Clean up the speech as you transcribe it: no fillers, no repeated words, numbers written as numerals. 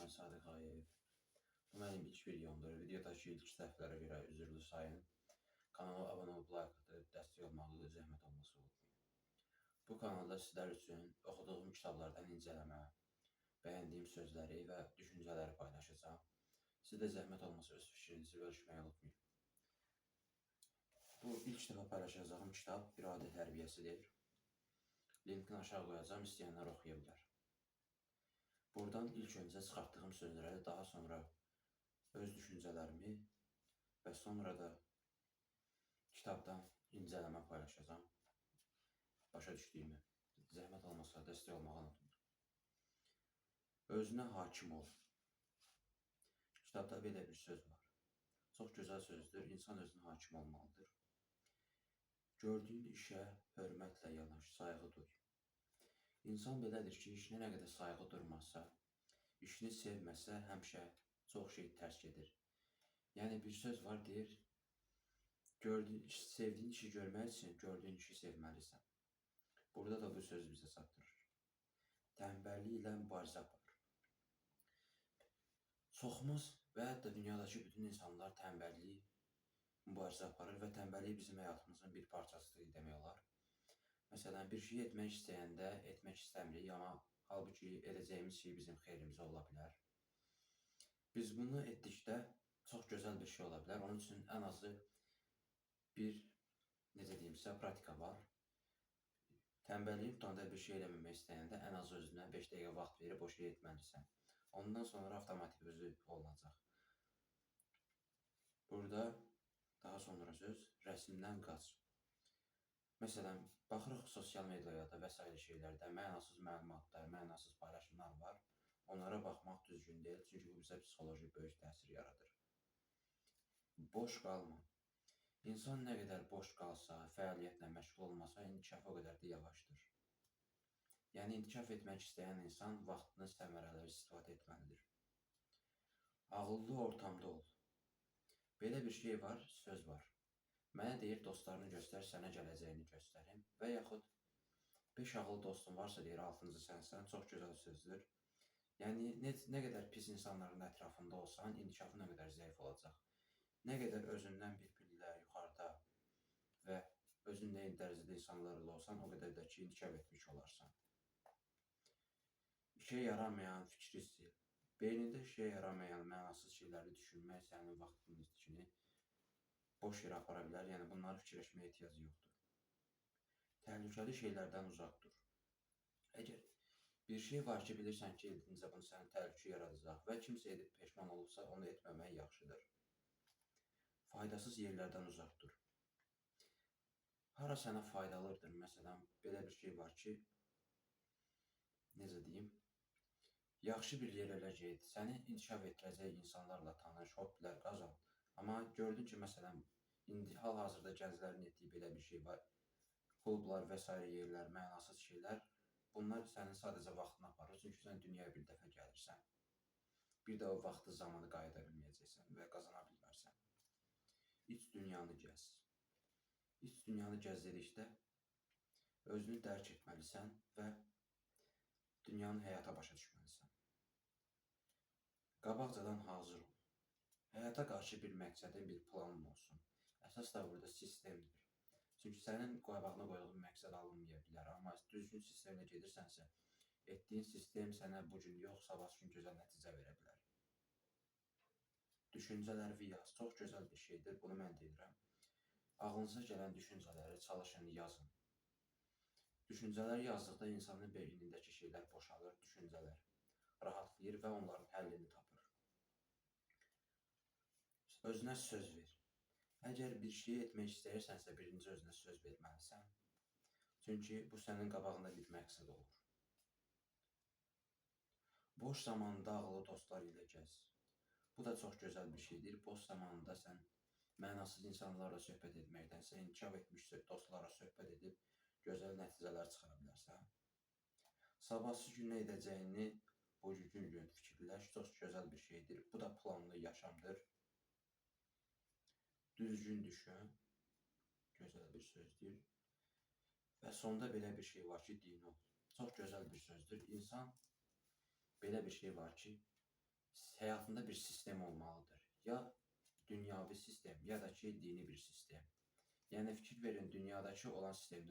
Mən Sadiq Ayev. Bu mənim ilk videomdur. Videodakı ilk səhvlərə görə üzrlü sayın. Kanala abunə olub like atıb dəstək olmağı zəhmət olmasa unutmayın. Bu kanalda sizlər üçün oxuduğum kitablardan incələmə, bəyəndiyim sözləri və düşüncələri paylaşacağam. Siz də zəhmət olmasa öz fikrinizi bölüşməyi unutmayın. Bu ilk dəfə paylaşacağım kitab İradə Tərbiyəsidir. Linkini aşağı qoyacağam, istəyənlər oxuya bilər. Buradan ilk öncə çıxartdığım sözləri, daha sonra öz düşüncələrimi və sonra da kitabdan incələmə paylaşacağam. Başa düşdüyümü. Zəhmət olmasa dəstək olmağı unutmayın. Özünə hakim ol. Kitabda belə bir söz var. Çox gözəl sözdür. İnsan özünə hakim olmalıdır. Gördüyün işə hörmətlə yanaş, sayğı duy. İnsan belədir ki, işinə nə qədər sayğı durmasa, işini sevməsə, həmişə çox şey tərs gedir. Yəni bir söz var deyir, gördüyün, sevdiyin işi görmək üçün gördüyün işi sevməlisən. Burada da bu söz bizə çatdırır. Tənbəllik ilə mübarizə apar. Çoxumuz və hətta dünyadakı bütün insanlar tənbəllik mübarizə aparır və tənbəllik bizim həyatımızın bir parçasıdır demək olar. Məsələn, bir şey etmək istəyəndə etmək istəmirik, amma halbuki edəcəyimiz şey bizim xeyrimizə ola bilər. Biz bunu etdikdə çox gözəl bir şey ola bilər. Onun üçün ən azı bir, necə deyim sizə, praktika var. Tənbəlliyin tutanda bir şey eləməmək istəyəndə ən azı özünə 5 dəqiqə vaxt verib o şeyi etməlisən. Ondan sonra avtomatik özü olunacaq. Burada daha sonra söz rəsmdən qaç. Məsələn, baxırıq sosial mediada və sair şeylərdə mənasız məlumatlar, mənasız paylaşımlar var. Onlara baxmaq düzgün deyil, çünki bu bizə psixoloji böyük təsir yaradır. Boş qalma. İnsan nə qədər boş qalsa, fəaliyyətlə məşğul olmasa, inkişafı o qədər də yavaşdır. Yəni, inkişaf etmək istəyən insan vaxtını səmərəli istifadə etməlidir. Ağıllı ortamda ol. Belə bir şey var, söz var. Mənə deyir, dostlarını göstər, sənə gələcəyini göstərim. Və yaxud 5 ağıllı dostun varsa, deyir, 6-cı sənsən. Çox gözəl sözdür. Yəni, nə qədər pis insanların ətrafında olsan, inkişafın nə qədər zəif olacaq. Nə qədər özündən bir pillə yuxarıda və özünlə eyni dərəcədə insanlarla olsan, o qədər də ki, inkişaf etmiş olarsan. İşə yaramayan fikri sil. Beynində işə yaramayan mənasız şeyləri düşünmək sənin vaxtının itkini boş yerə apara bilər. Yəni, bunları fikirləşməyə ehtiyac yoxdur. Təhlükəli şeylərdən uzaq dur. Əgər bir şey var ki, bilirsən ki, edincə bunu sənə təhlükə yaradacaq və kimsə edib peşman olursa, onu etməmək yaxşıdır. Faydasız yerlərdən uzaq dur. Hara sənə faydalıdır? Məsələn, belə bir şey var ki, necə deyim, yaxşı bir yerlərə get, səni inkişaf etdirəcək insanlarla tanış, hobbilər qazan. Amma gördün ki, məsələn, indi hal-hazırda gənclərin etdiyi belə bir şey var. Klublar və sair yerlər, mənasız şeylər. Bunlar sənin sadəcə vaxtını aparır. Çünki sən dünyaya bir dəfə gəlirsən. Bir də o vaxtı, zamanı qayıda bilməyəcəksən və qazana bilmərsən. İç dünyanı gəz. İç dünyanı gəz dedikdə özünü dərk etməlisən və dünyanın həyata başa düşməlisən. Qabaqcadan hazır ol. Həyata qarşı bir məqsədin, bir planın olsun. Əsas da burada sistemdir. Çünki sənin qabağına qoyduğun məqsəd alınmaya bilər. Amma düzgün sistemlə gedirsənsə, etdiyin sistem sənə bu gün yox, sabah gün gözəl nəticə verə bilər. Düşüncələri yaz. Çox gözəl bir şeydir. Bunu mən deyirəm. Ağlınıza gələn düşüncələri çalışın, yazın. Düşüncələri yazdıqda insanın beynindəki şeylər boşalır, düşüncələr rahatlayır və onların həllini tapır. Özünə söz ver. Əgər bir şey etmək istəyirsənsə, birinci özünə söz verməlisən. Çünki bu sənin qabağında bir məqsəd olur. Boş zamanında ağıllı dostlar ilə gəz. Bu da çox gözəl bir şeydir. Boş zamanında sən mənasız insanlarla söhbət etməkdənsə, inkişaf etmiş dostlarla söhbət edib gözəl nəticələr çıxara bilərsən. Sabahsı gün nə edəcəyini bu gün fikirləş. Çox gözəl bir şeydir. Bu da planlı yaşamdır. Düzgün düşün. Gözəl bir sözdür. Və sonda belə bir şey var ki, dini ol. Çox gözəl bir sözdür. İnsan belə bir şey var ki, həyatında bir sistem olmalıdır. Ya dünyavi sistem, ya da ki dini bir sistem. Yəni fikir verin, dünyadakı olan sistemlər.